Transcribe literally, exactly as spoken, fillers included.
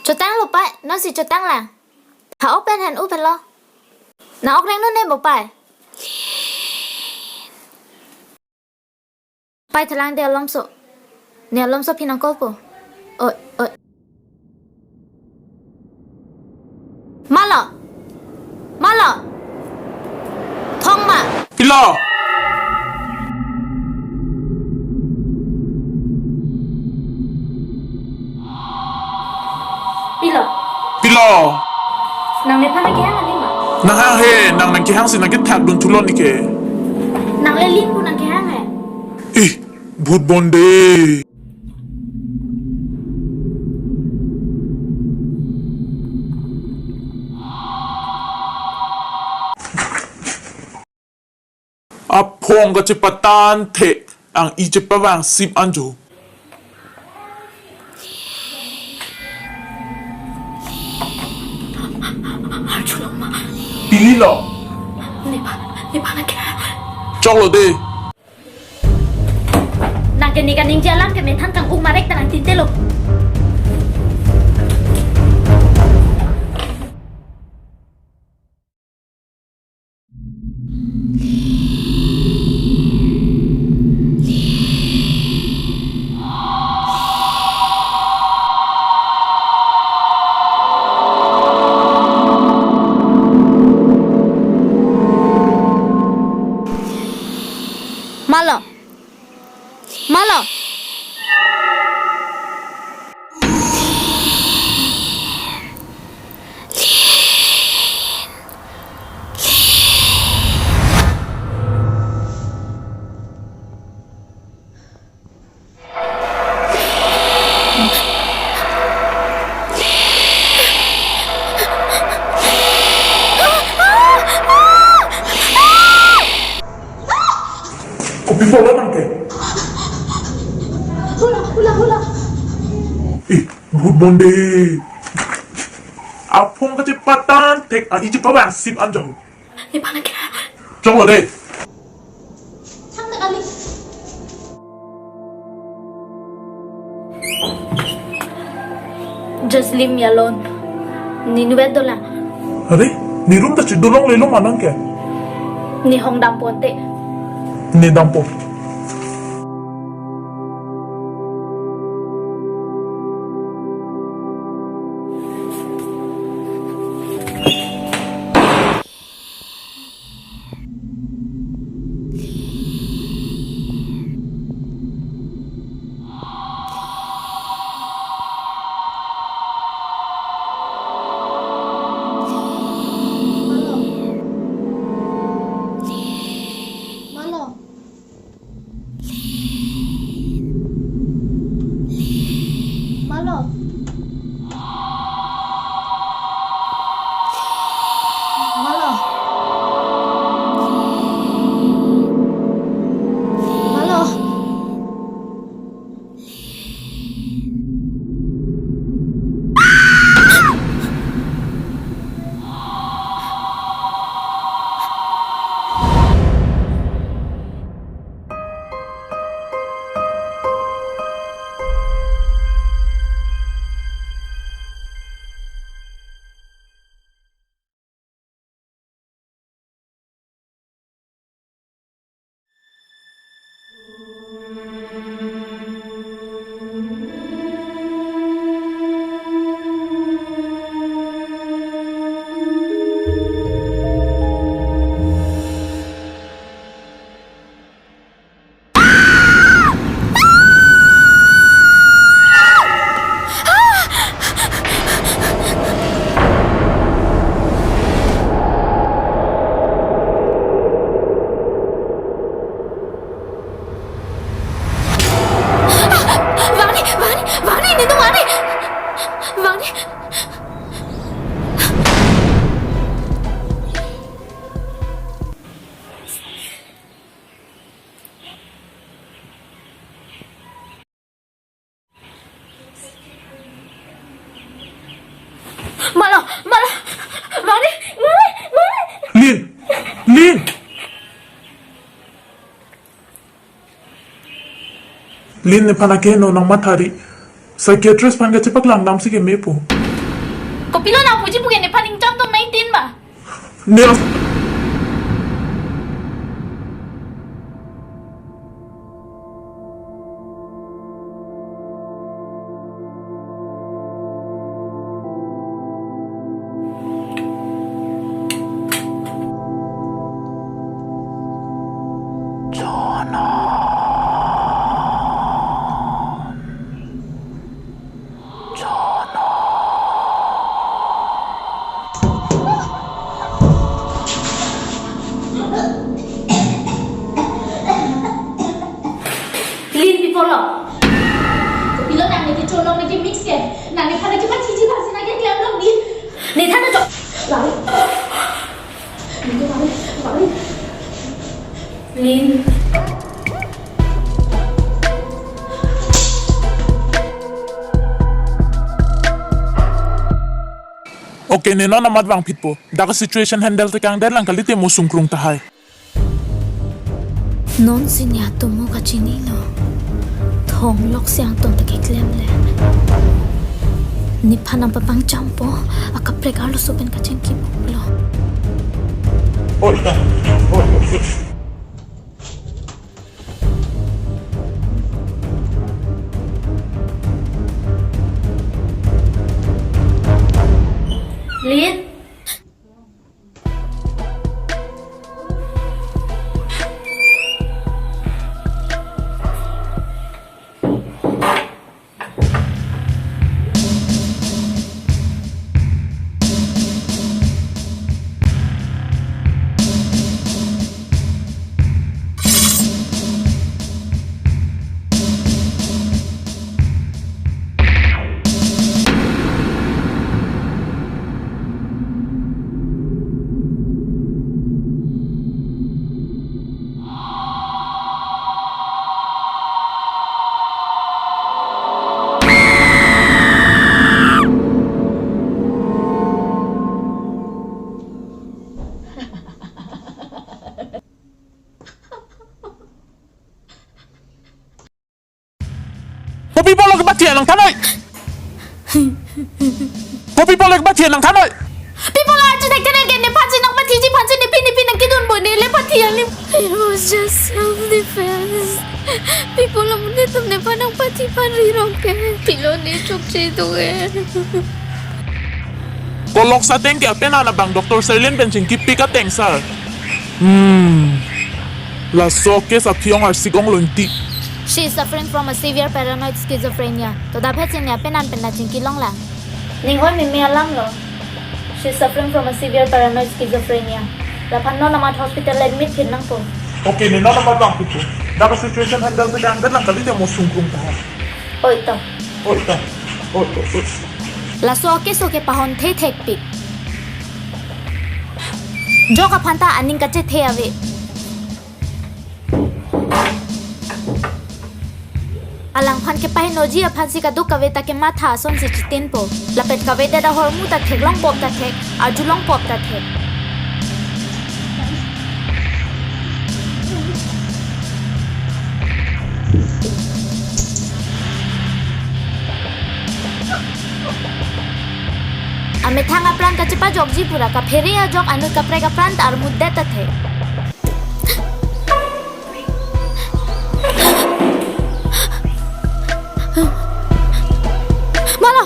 Chotanglo pai, nonsi chotanglang. Ha ok pen hen u pen lo. Nang ok reng non ne bo pai. Pai thelang de alomso. Ne alomso phi nang call po. Oi, oi. Malo. Malo. Thong ma. Pilo. Pilo. Pilo. Nang nephan nang kehang ani ma? Nang hang he, nang nang kehang si nang kethak dun thulon ike. Nang le lin pu nang kehang he. Ih, bhut bonde. Aphong kachepatan thek, ang-i chepavang sip anjo. Pililo. Nephan, nephan nang kehang. Choklo de. Nang ke ne kaningje alam ke methan kang-uk marek ta nang tintelo. Malo. Malo. Kopi pulo nang ke? Hula, hula, hula. Ih, bhut bonde. Aphong kachepatan thek, ang-i chepavang sip anjo. Nephan nang kehang. Choklo de. Thang ta kali. Just leave me alone. Ne inutvet dolang. Are, ne room ta chedolonglelo ma nang ke? Ne hong dampo ante. Ne dampo. Malo. Malo. Malo. Malo. Malo. Vangni, vangni, vangni, nindung vangni. Vangni. Malo, malo. Vangni, vangni, vangni. Lin, Lin. Lin, nephan akeheno nang mathari. Psychiatrist aphan kachepaklang damsi ke mepo. Kopilo nangpuji pu ke nephan ningcham tong maitin ba? Ne Lin, pi pulo? Kopilo nang neke cholong neke mix ke? Nang nephan neke pathiji aphansi nang keklemlong di. Ne than jo. Bang. Neke bang, bang. Lin. Okay, ne non amat vangphitpo. Dak situation handle tekangdet lang kalite mo sungkrung tahai. Non si ne atomo kachinilo. Thonglok si angton ta keklemle. Nephan nangpapangcham po, akaprek arloso pen kachingki pulo. Oi, ta. Oi, oi, oi. Lin. Kopi pulo kepathi nangthanoi? Kopi pulo kepathi nangthanoi? Pi pulo arju thekthedet ke nephansi nangpathiji aphansi nepi nepi nangkedun bo, ne le pathi ang ne. It was just self defense. Pi pulo mo netum nephan nangpathi aphan rirong ke? Pilo ne chokche do e. Koloksa ateng ke apenan abang Doctor Serlin pen chingkipik ateng sir. Hmm. Laso case aphi ong arsik onglo ingti. She is suffering from a severe paranoid schizophrenia. To daphet si ne apenan pen nangchingki longlang. Ning hoi meme alamlo. She is suffering from a severe paranoid schizophrenia. Laphan non amat hospital admit phin nangpo. Okay, ne non amat vangphitpo. Dak situation handle tekangdet lang kalite mo sungkrung tahai. Oi to. Oi ta. Oi, oi, oi. Laso case ke pahon thethekpik. Jok aphan ta aning kachethe ave. Alangphan kepahenoji aphansi kadokave ta kematha asonsi chitinpo. Lapen kavedet ahormu ta theklong pop ta thek, arjulong pop ta thek. Amethang apran kachepajokji pura kaphere ajok anut kaprek apran ta armutdet ta thek. Mala!